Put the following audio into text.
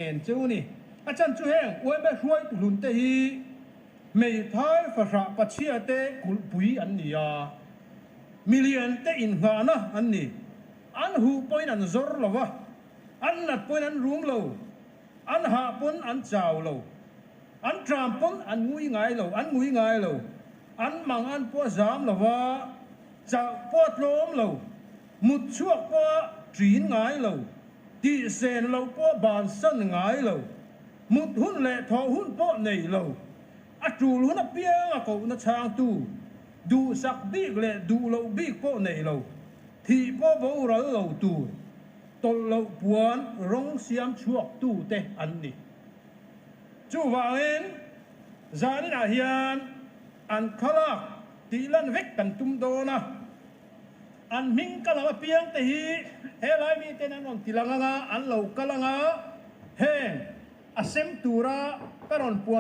En cheu ni. A chan chu heng uaime hruaitu hlun te hi hmeithai fahrah pachhia te kulhpui an ni a, milian te innghahna an ni. An huh pawhin an zawr lo va, an nat pawhin an rum lo, an hah pawn an chau lo, an tram pawn an ngui ngai lo, an ngui ngai lo, an mang an pawh a zam lo va, chauh pawh a tlawm lo, mut chhuak pawh a ṭin ngai lo. Tih sen loh pawh bansan ngai lo, mut hun leh thawh hun pawh nei lo, a tul hun apianga kohna chhangtu, duhsak bik leh duh loh bik pawh nei lo, thih pawh boral lo tur, tawlh loh puan rawng siam chhuak tute an ni. Chuvangin, zaninah hian an thlalak tih lan vek kan tum dawn a. An hming ka lo apiang te hi helai miten an rawn ti lang anga an lo kal anga heng a sem tura ka rawn puan.